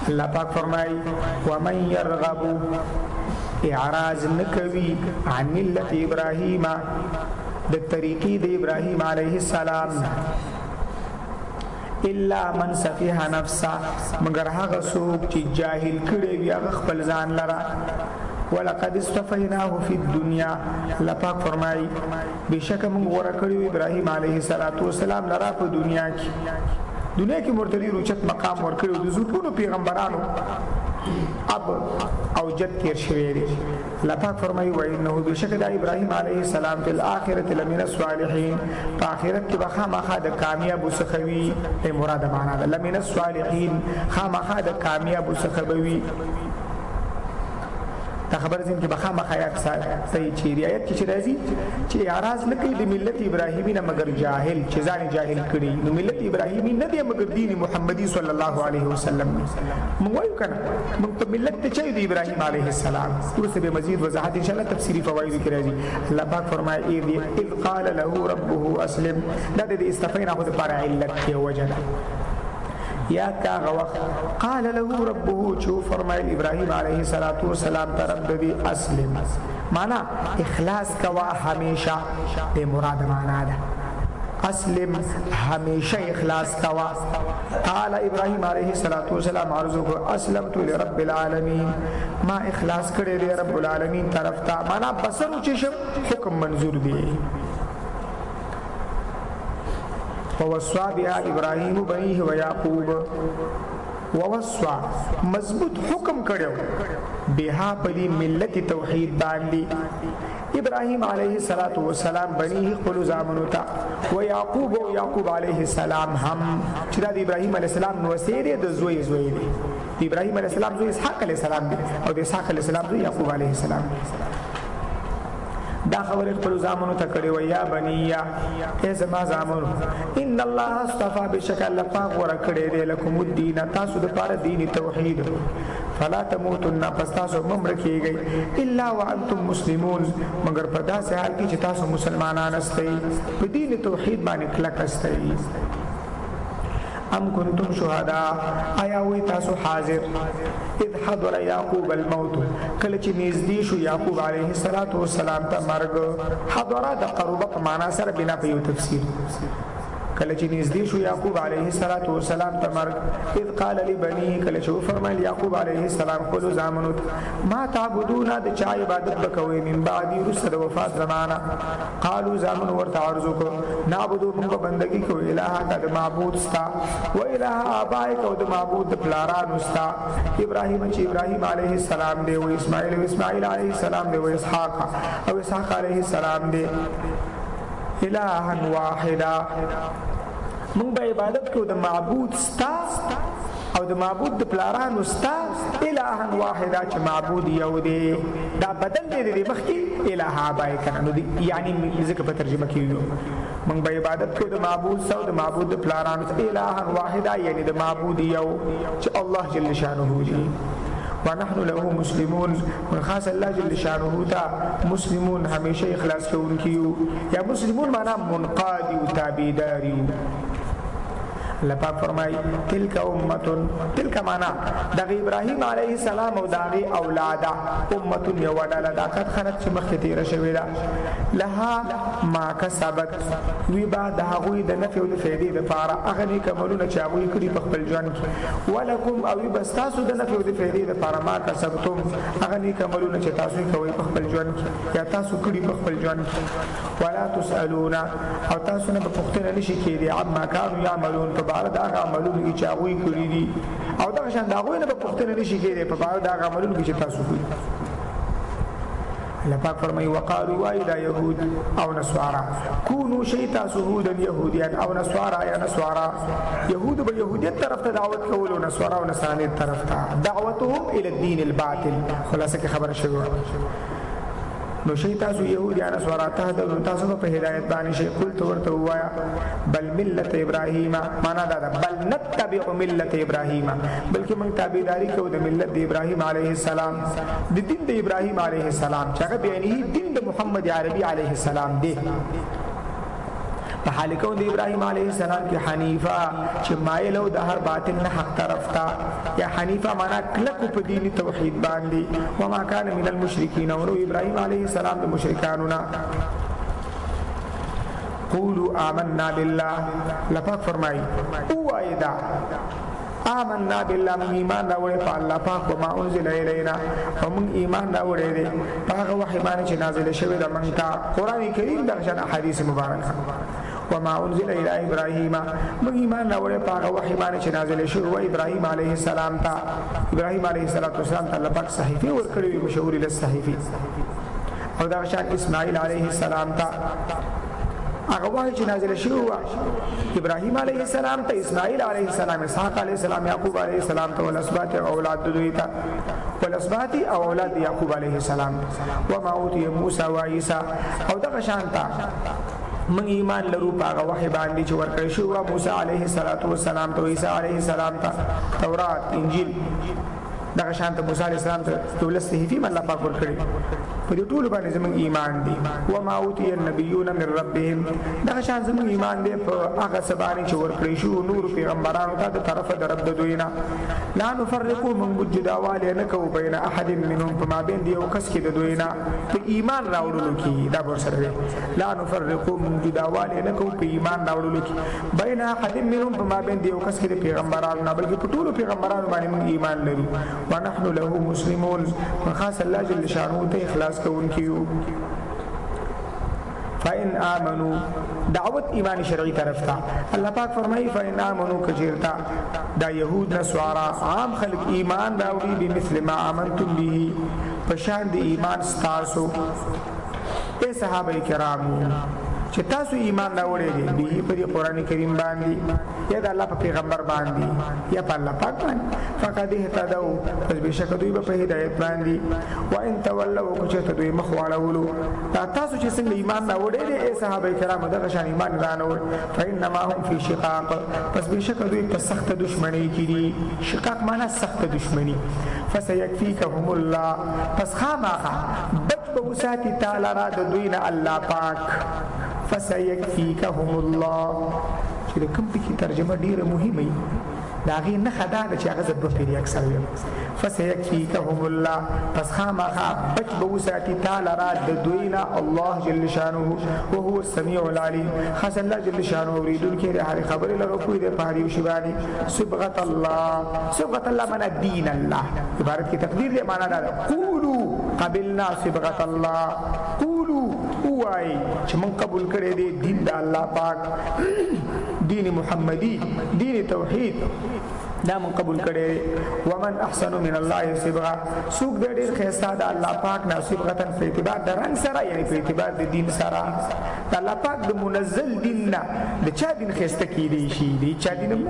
الله پاک فرمای، ومن يرغب، اعراض نکوي، عن ملت ابراهیم، د طریقې د ابراهیم علیه السلام، الا من سفیه نفسه، مگر هغه څوک چې جاهل کړي وي هغه خپل ځان لره. ولقد اصطفیناه فی الدنیا، الله پاک فرمایي، بشک موږ غوړه کړو ابراهیم علیه السلام لرا په دنیا کې، دنیا کې مرتدی روچت مقام ورکړو، د زرګونو پیغمبرانو اب او جد تیر شوی دی. الله پاک فرمایي، و انه، بشک د ابراهیم علیه السلام، په الاخرت لمن الصالحین، په آخرت کې به خامخا د کامیاب څخه وي. مراد معنا ده لمن الصالحین، خامخا د کامیاب څخه وي. دا خبر زین کې بخا مخایات سي چې رعایت کې چې راځي چې اعراض نه کوي د ملت ابراهیمی نه مگر جاهل چې ځان جاهل کړي، نو ملت ابراهیمی نه دی مگر دین محمدي صلی الله علیه وسلم. موږ وایو کنه، موږ په ملت ته چې د ابراهیم علیه السلام. ورسره به مزید وضاحت ان شاء الله تفسیری فواید کې راځي. الله پاک فرمایي، اذ قال له ربه اسلم، دا د استفینا خو لپاره علت دی، وجه ده. یا کاغه وخت، قال له ربه، چې فرمایل ابراهیم علیه السلام ته رب دی، اسلم، معنا اخلاص کوا همیشه، د مراد معنا ده اسلم، همیشه اخلاص کوا. قال ابراهيم عليه الصلاه والسلام عرض کو، اسلمت لرب العالمین، ما اخلاص کړی دی رب العالمین طرف ته، معنا بسر چې شم حکم منظور دی. ووصى بها ابراهيم بنيه ويعقوب، ووصى، مضبوط حکم کړو، بها، په دې ملت توحید باندې، ابراهيم عليه الصلاه والسلام، بنيه، خپل زامنو ته، و يعقوب، او يعقوب عليه السلام هم، چې د ابراهيم عليه السلام نو سیره د زوی زوی دی. د ابراهيم عليه السلام زوی اسحاق عليه السلام دی، او د اسحاق عليه السلام زوی يعقوب عليه السلام دی. دا خبره خپل زامنو ته کړې و، یا بنیا، ای زما زامنو، ان الله اصطفى، بشک الله پاک ور کړې دی، لکم الدین، تاسو د پاره دین توحید، فلا تموتن، پس تاسو ممر کیږئ، الا وانتم مسلمون، مگر په داسې حال کې چې تاسو مسلمانان استئ، په دین توحید باندې کلک استئ. ام کنتم شهدا، آیا وی تاسو حاضر، اذ حضر یعقوب الموت، کله چې نږدې شو یعقوب علیه السلام ته مرګ. حضر د قربه په معنا سره بنا په یو تفسیر، کله چې نږدې شو یعقوب علیه السلام ته مرګ، اذ قال لبنيه، کله چې فرمایل یعقوب علیه السلام خپل زامنو، ما تعبدون، د چا عبادت وکوي، من بعد، رسل وفات زمانہ. قالوا، زامن ورته عرض کو، نعبدو، موږ بندگی کو، الہ کا، د معبود ستا، و الہ ابائک، او د معبود د پلارانو ستا، ابراهیم، چې ابراهیم علیه السلام دی، او اسماعیل، او اسماعیل علیه السلام دی، او اسحاق، او اسحاق علیه السلام دی، الها واحدا، موږ به عبادت کو د معبود ستا او د معبود د پلارانو ستا، الها واحدا، چې معبود یو دی. دا بدل دی د مخکې الها بای کنه، نو یعنی ذکر په ترجمه کې یو، موږ به عبادت کو د معبود ستا او د معبود د پلارانو، الها واحدا، یعنی د معبود یو چې الله جل شانه دی، ونحن له مسلمون، من خاص الله جل شانه تا مسلمون، همیشه اخلاص کوونکیو، یا مسلمون معنا منقاد او تابعدار. الله پاک فرمای، تلک امه، تلک معنا د ابراهیم علیه السلام او داغي اولاده، امه، یو ډله دا، قد خلت، چې مخکې تیر شوی ده، لها ما کسبت، وی با د هغوی د نفع او د فائدې لپاره هغه نیک عملونه چې هغوی کړي په خپل ژوند کې، ولکم، او بس تاسو د نفع او د فائدې لپاره، ما کسبتم، هغه نیک عملونه چې تاسو کوئ په خپل ژوند کې یا تاسو کړي په خپل ژوند کې، ولا تسالون، او تاسو نه په پوښتنه نشي کېدی، عما كانوا يعملون، په بار د هغه عملونو کې چې هغوی کړي دي، او دغه شان د هغوی نه په پوښتنه نشي کېدی په بار د هغه عملونو کې چې تاسو کړي. الله پاک فرمایي، وقالو، وای دا يهود او نصارا، کونو شیتا سهودا، يهوديان او نصارا، یا نصارا، يهود به يهودیت طرف ته دعوت کولو، نصارا او نصرانیت طرف ته، دعوتهم الى الدين الباطل. خلاصه کې خبره شوه، نو شي تاسو يهوديان نصارا ته د تاسو په هدایت باندې شي. قلت، ورته وایا، بل ملت ابراهیم، معنا دا ده بل نتبع ملت ابراهیم، بلکې موږ تابعداري کوو د ملت د ابراهیم علیه السلام، د دین د ابراهیم علیه السلام، چې هغه بیانې دین د محمد عربي علیه السلام دی. په حال کون د ابراهیم علیه السلام کې حنیفه چې مایل او د هر باطل نه حق طرف ته، یا حنیفه معنا کلک په دین توحید باندې. وما کان من المشرکین، او ابراهیم علیه السلام د مشرکانو نه. قولوا آمنا بالله، لپاک فرمای او ایدا آمنا بالله، من ایمان راوړې په الله پاک، وما انزل الینا، او من ایمان راوړې دي هغه وحی باندې چې نازل شوی د مونږ ته قران کریم، دغه شان احادیث مبارکه. وما انزل الى ابراهيم، من ایمان راوړې په هغه وحی باندې چې نازل شوی و ابراهيم عليه السلام ته. ابراهيم عليه السلام ته الله پاک صحیفه ورکړې وي، مشهور له صحیفه. او دغه شان اسماعیل عليه السلام ته هغه وحی چې نازل شوی و ابراهیم علیه السلام ته، اسماعیل علیه السلام، اسحاق علیه السلام، یعقوب علیه السلام ته، والاسباط او اولاد دوی ته، والاسباط او اولاد یعقوب علیه السلام. وما اوتی موسی و عیسی، او دغه شان ته من ایمان لرو په هغه وحی باندې چې ورکړی شو موسی علیه السلام ته، عیسی علیه السلام ته، تورات، انجیل. دغه شان ته موسی علیه السلام ته دولس صحیفې الله پاک ورکړي، په دې ټولو باندې زموږ ایمان دی. و ما اوتی النبیون من ربهم، دغه شان زموږ ایمان دی په هغه څه باندې چې ورکړي شو نور پیغمبرانو ته د طرفه د رب د دوی نه. لا نفرقو، موږ جداواله نه کوو، بین احد منهم، په مابین دی یو کس کې د دوی نه په ایمان راوړلو کې. دا ور سره دی، لا نفرقو، موږ جداواله نه کوو په ایمان راوړلو کې، بین احد منهم، په مابین دی یو کس کې د پیغمبرانو نه، بلکې په ټولو پیغمبرانو باندې موږ ایمان لرو. ونحن له مسلمون، خاص الله جل شانه ته اخلاص کوونکیو. فإن آمنوا، دعوت ایمان شرعی طرف ته الله پاک فرمایي، فإن آمنوا، کجیرتا دا يهود نصارا عام خلق ایمان راوړي، بمثل ما آمنتم به، پشان د ایمان ستاسو اے صحابه کرامو چې تاسو ایمان راوړی دی، به په دې قران کریم باندې یا د الله په پیغمبر باندې یا په الله پاک باندې، فقد اهتدوا، پس بشک دوی په هدایت باندې. وان تولوا، که چېرته دوی مخ واړولو، دا تاسو چې څنګه ایمان راوړی دی ای صحابه کرامو دغه شان ایمان رانوړ، فانما هم فی شقاق، پس بشک دوی په سخت دشمنی کې دي. شقاق معنا سخت دشمنی. فسيكفيكهم الله، پس خامخا بچ به وساتي تعالی را د دوی نه الله پاک. فسيكفيكهم الله، چې د کوم ټکي ترجمه ډیره مهمه وي، د هغې نښه دا ده چې هغه زه دوه پېرې اکثر ویم. فسيكفيكهم الله، پس خامخا بچ به وساتي تا لرا د دوی نه الله جل شانه، وهو السميع العليم، خاص الله جل شانه اورېدونکی دی هرې خبرې لره، پوه دی په هر یو شي باندې. صبغة الله، صبغة الله معنا دین الله، عبارت کې تقدیر دی، معنا دا ده قولوا قبلنا صبغة الله، قولوا ووایئ چې موږ قبول کړی دی دین د الله پاک، دین محمدی، دین توحید، دا من قبول کړي. ومن احسن من الله صبغه، سوق د ډیر خسته د الله پاک نه، صبغتن په اعتبار د رنگ سره، یعنی په اعتبار د دین سره، د الله پاک د منزل دین نه د چا دین خسته کیدی شي؟ د چا دین؟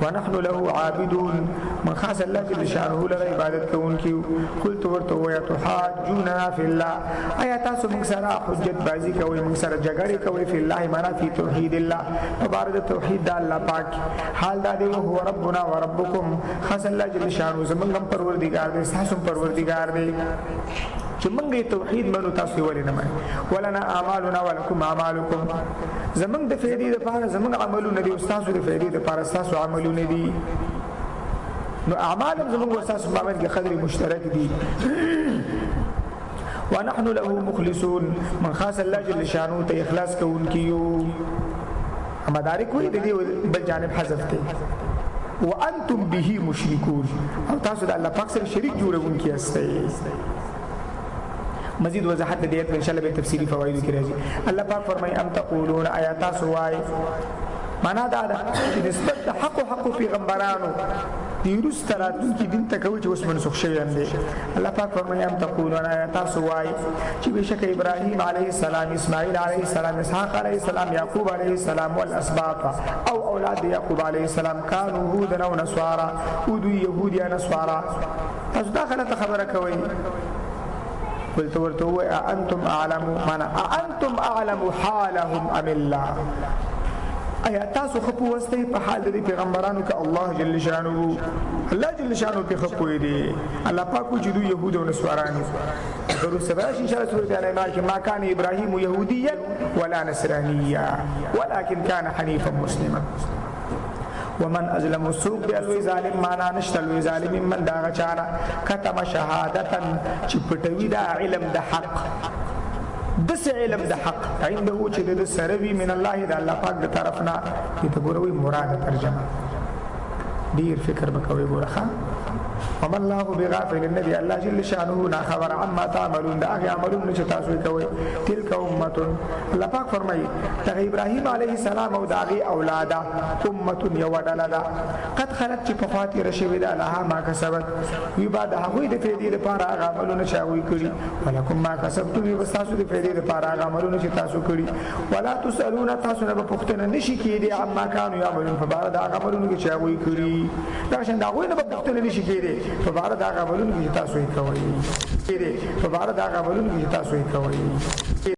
ونحن له عابدون، من خاص الله جل شانه له عبادت کوونکیو. قلت، ورته ویا، تحاجوننا فی الله، آیا تاسو موږ سره حجت بازی کوئ، موږ سره جګړه کوئ، فی الله معنا فی توحید الله، مبارک توحید د الله پاک، حال دا دی هو ربنا وربکم، خاص الله جل شانه زمونږ هم پروردگار دی، تاسو هم پروردگار دی، چې موږ توحید منو تاسو ولې نه منئ؟ ولنا اعمالنا ولکم اعمالکم، زمونږ د فیدې لپاره زمونږ عملونه دي او تاسو د فیدې لپاره تاسو عملونه دي، نو اعمال هم زمونږ او تاسو په کې قدر مشترک دي. ونحن له مخلصون، من خاص الله جل شانه ته اخلاص کوونکیو. مدارک وی د دې بل جانب حذف دی، وانتم به مشرکون، او تاسو د الله پاک سره شریک جوړونکي یاستئ. مزید وضاحت د دې ان شاء الله به تفصیلی فواید کې راځي. الله پاک فرمایي، ام تقولون، آیا تاسو وای، معنا دا ده چې نسبت د حق او حق پیغمبرانو دی وروسته راتلونکي دین ته کوي چې اوس منسوخ شوی هم دی. الله پاک فرمایي، ام تقولون، آیا تاسو وای چې بېشکه ابراهیم علیه السلام، اسماعیل علیه السلام، اسحاق علیه السلام، یعقوب علیه السلام، والاسباط او اولاد یعقوب علیه السلام، کانوا هودا او نصارا، او دوی یهود یا نصارا؟ تاسو دا غلطه خبره کوئ. قلت، ورته وای، انتم اعلم، معنا انتم اعلم حالهم ام الله، ایا تاسو خپو وستئ په حال د پیغمبرانو کې الله جل شانه؟ الله جل شانه په خپو دی. الله پاک چې دوی يهود او نصاران. وروسته به راشي ان شاء الله سورة آل عمران کې، ما كان ابراهيم يهوديا ولا نصرانيا ولكن كان حنيفا مسلما. ومن ازلم، سوق دی لوی ظالم؟ معنا نشته لوی ظالم من دا غچانا کتم شهادتن، چې پټوي دا علم د حق، دس علم د حق عنده چې د سروي، من الله، د الله پاک د طرفنا. ته ګوروي مراد ترجمه، ډیر فکر وکوي ګورخه. وما الله بغافل، النبي الله جل شانه نا خبر، عما تعملون، دا هغه عملونه چې تاسو کوي. تلک امه، الله پاک فرمایي دغه ابراهیم علیه السلام او داغي اولاده امه یو ډله ده، قد خلت، چې په خاطر شوی ده، لها ما کسبت، وی بعد هغه د فیدې لپاره هغه عملونه چې هغه کړی، ولکم ما کسبتم، وی تاسو د فیدې لپاره هغه عملونه چې تاسو کړی، ولا تسالون، تاسو نه پوښتنه نشي کېدی، عما كانوا يعملون، په بار د هغه عملونو کې چې هغه کړی. دا شان دا غوی نه پوښتنه نشي کېدی په بار د هغه عملونو کې چې تاسو یې کوئ، په بار د هغه عملونو کې چې تاسو یې کوئ.